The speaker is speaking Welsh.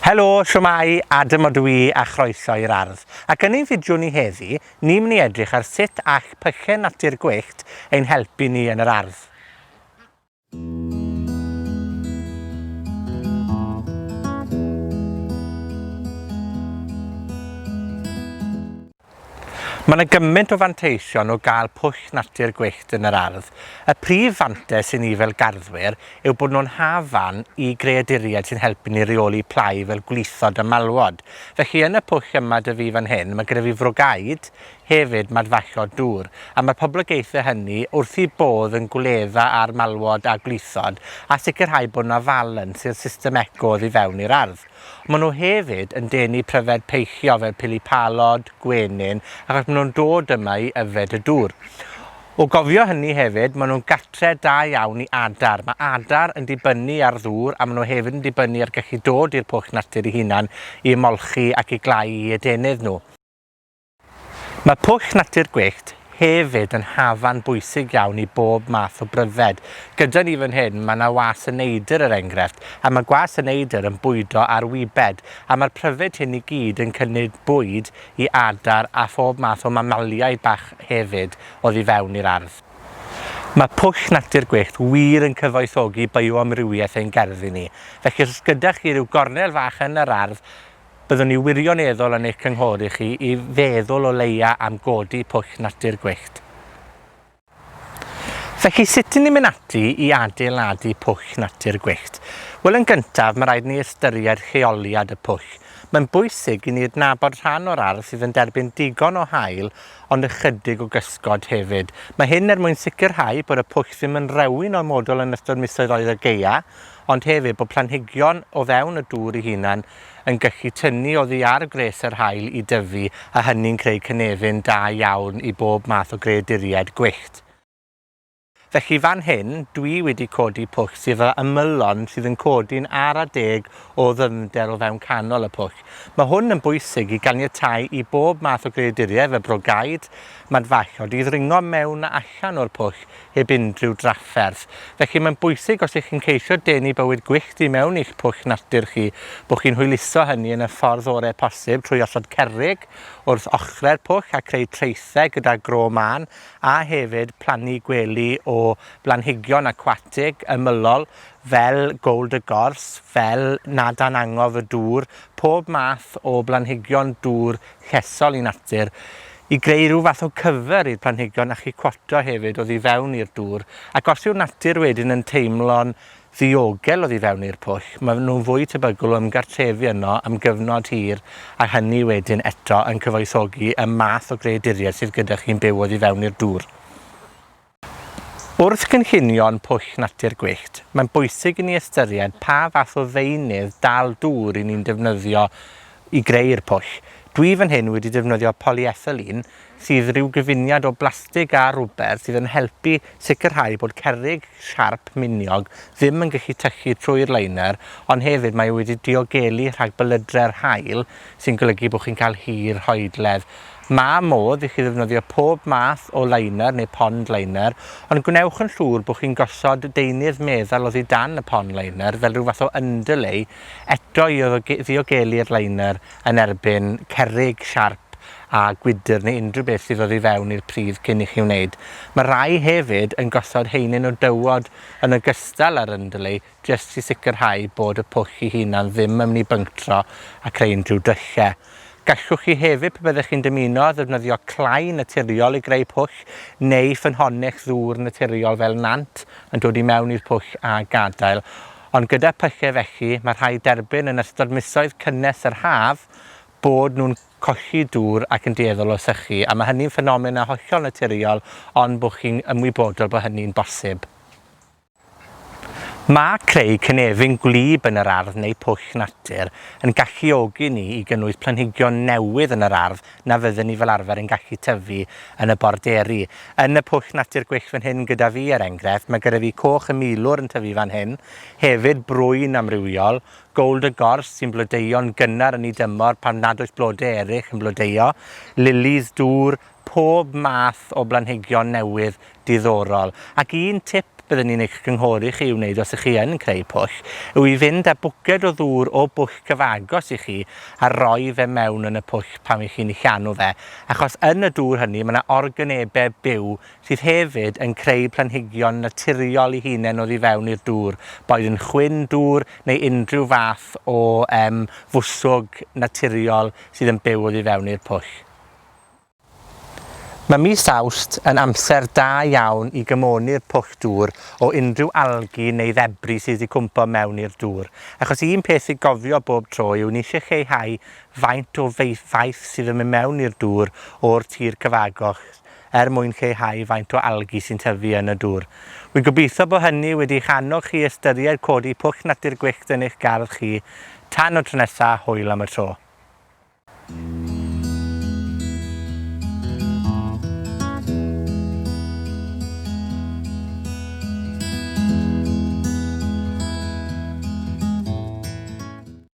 Helo, shwmae, Adam odw i, a chroeso i'r ardd. Ac yn ein fideo ni heddi, ni'n mynd i edrych ar sut all pylle natur gwyllt ein helpu ni yn yr ardd. Ma' 'na gyment o fanteision o ga'l pwll natur gwyllt yn yr ardd. Y prif fantes i ni fel garddwyr yw bod nw'n hafan i greaduriaid sy'n helpu ni reoli plâu fel gwlithod a malwod. Felly, yn y pwll yma 'da fi fan hyn, ma' gyda fi frogaid, hefyd madfallod dŵr, a ma'r poblogaethe hynny wrth 'u bodd yn gwledda ar malwod a gwlithod, a sicirhau bod 'na falans i'r system eco oddi fewn i'r ardd. Maen nhw hefyd yn denu pryfed peillio fel pili-palod, gwenyn, achos maen nhw'n dod yma i yfed y dŵr. O gofio hynny hefyd, maen nhw'n gartre da iawn i adar. Mae adar yn dibynnu ar ddŵr a maen nhw hefyd yn dibynnu ar gallu dod i'r pwll natur eu hunan i ymolchi ac i glau eu adenydd nhw. Mae pwll natur gwyllt hefyd yn hafan bwysig iawn i bob math o bryfed. Gyda ni fan hyn, mae 'na was y neidr, er enghraifft, a mae gwas y neidr yn bwydo ar wybed, a mae'r pryfed hyn i gyd yn cynnig bwyd i adar a phob math o mamaliaid bach hefyd oddi fewn i'r ardd. Mae pwll natur gwyllt wir yn cyfoethogi bioamrywiaeth ein gerddi ni. Felly, os oes gyda chi ryw gornel fach yn yr ardd, Byddwn ni wirioneddol yn eich cynghori chi i feddwl o leia am godi pwll natur gwyllt. Felly, sut 'yn ni'n mynd ati i adeiladu pwll natur gwyllt? Wel, yn gyntaf, ma' raid ni ystyried lleoliad y pwll. Mae'n bwysig i ni adnabod rhan o'r ardd sydd yn derbyn digon o haul, ond ychydig o gysgod hefyd. Mae hyn er mwyn sicrhau bod y pwll ddim yn rewi'n ormodol yn ystod misoedd oer y gaea, ond hefyd bod planhigion o fewn y dŵr 'u hunan yn gallu tynnu oddi ar gwres yr haul i dyfu, a hynny'n creu cynefin da iawn i bob math o greaduriaid gwyllt. Felly fan hyn, dwi wedi codi pwll sydd â ymylon sydd yn codi'n ara deg o ddyfnder o fewn canol y pwll. Mae hwn yn bwysig i ganiatáu i bob math o greaduriaid, fel brogaid, madfallod, i ddringo mewn a allan o'r pwll heb unrhyw drafferth. Felly mae'n bwysig os 'ych chi'n ceisio denu bywyd gwyllt i mewn i'ch pwll natur chi, bod chi'n hwyluso hynny yn y ffordd ore posib trwy osod cerrig wrth ochre'r pwll a creu traethau gyda gro mân, a hefyd plannu gwely o blanhigion aquatig ymylol fel gold y gors, fel nadan angof y dŵr, pob math o blanhigion dŵr llesol i natur, i greu rhyw fath o cover i'r planhigion a chi cwoto hefyd oddi fewn i'r dŵr. Ac os yw'r natur wedyn yn teimlo'n ddiogel oddi fewn i'r pwll, ma' nw'n fwy tebygol o ymgartrefu yno am gyfnod hir, a hynny wedyn eto yn cyfoethogi y math o greaduriaid sydd gyda chi'n byw oddi fewn i'r dŵr. Wrth gynllunio'n pwll natur gwyllt, mae'n bwysig i ni ystyried pa fath o ddeunydd dal dŵr 'yn ni'n defnyddio i greu'r pwll. Dwi fan hyn wedi defnyddio polyethylene, sydd ryw gyfuniad o blastig a rwber sydd yn helpu sicrhau bod cerrig siarp miniog ddim yn gallu tyllu trwy'r liner, ond hefyd mae e wedi diogelu rhag belydre'r haul, sy'n golygu bod chi'n cael hir hoedledd. Mae modd i chi ddefnyddio pob math o liner neu pond liner, ond gwnewch yn siŵr bod chi'n gosod deunydd meddal oddi dan y pond liner, fel rhyw fath o underlay, eto i ddiogelu'r liner yn erbyn cerrig siarp a gwydr neu unrhyw beth sydd oddi fewn i'r pridd cyn i chi wneud. Mae rai hefyd yn gosod haenyn o dywod yn ogystal â'r underlay, jyst i sicrhau bod y pwll 'i hunan ddim yn mynd i bynctro a creu unrhyw dyllau. Gallwch chi hefyd, pe byddech chi'n dymuno, ddefnyddio clai naturiol i greu pwll, neu ffynhonnell ddŵr naturiol fel nant yn dod i mewn i'r pwll a gadael. Ond gyda pyllau felly, mae rhaid derbyn yn ystod misoedd cynnes yr haf bod nhw'n colli dŵr ac yn dueddol o sychu, a mae hynny'n ffenomena hollol naturiol, ond bod chi'n ymwybodol bod hynny'n bosib. Mae creu cynefin gwlyb yn yr ardd neu pwll natur yn galluogi ni i gynnwys planhigion newydd yn yr ardd na fydden ni fel arfer yn gallu tyfu yn y borderi. Yn y pwll natur gwyllt fan hyn gyda fi, er enghraifft, mae gyda fi coch y milwr yn tyfu fan hyn, hefyd brwyn amrywiol, gold y gors sy'n blodeuo'n gynnar yn ei dymor pan nad oes blode eraill yn blodeuo, lilies dŵr, pob math o blanhigion newydd diddorol. Ac un tip bydden ni'n eich cynghori chi i'w wneud os ych chi yn creu pwll, yw i fynd â bwced o ddŵr o bwll cyfagos i chi a roi fe mewn yn y pwll pan 'ych chi'n 'i llanw fe, achos yn y dŵr hynny ma' 'na organebe byw sydd hefyd yn creu planhigion naturiol 'u hunen oddi fewn i'r dŵr, boed yn chwyn dŵr neu unrhyw fath o yym fwswg naturiol sydd yn byw oddi fewn i'r pwll. Mae mis Awst yn amser da iawn i gymoni'r pwll dŵr o unrhyw algi neu ddebri sydd 'di cwmpo mewn i'r dŵr, achos un peth i gofio bob tro yw ni isie lleihau faint o fei- faith sydd yn mynd mewn i'r dŵr o'r tir cyfagos er mwyn lleihau faint o algi sy'n tyfu yn y dŵr. Wi'n gobeithio bo' hynny wedi'ch annog chi i ystyried codi pwll natur gwyllt yn eich gardd chi. Tan y tro nesa, hwyl am y tro.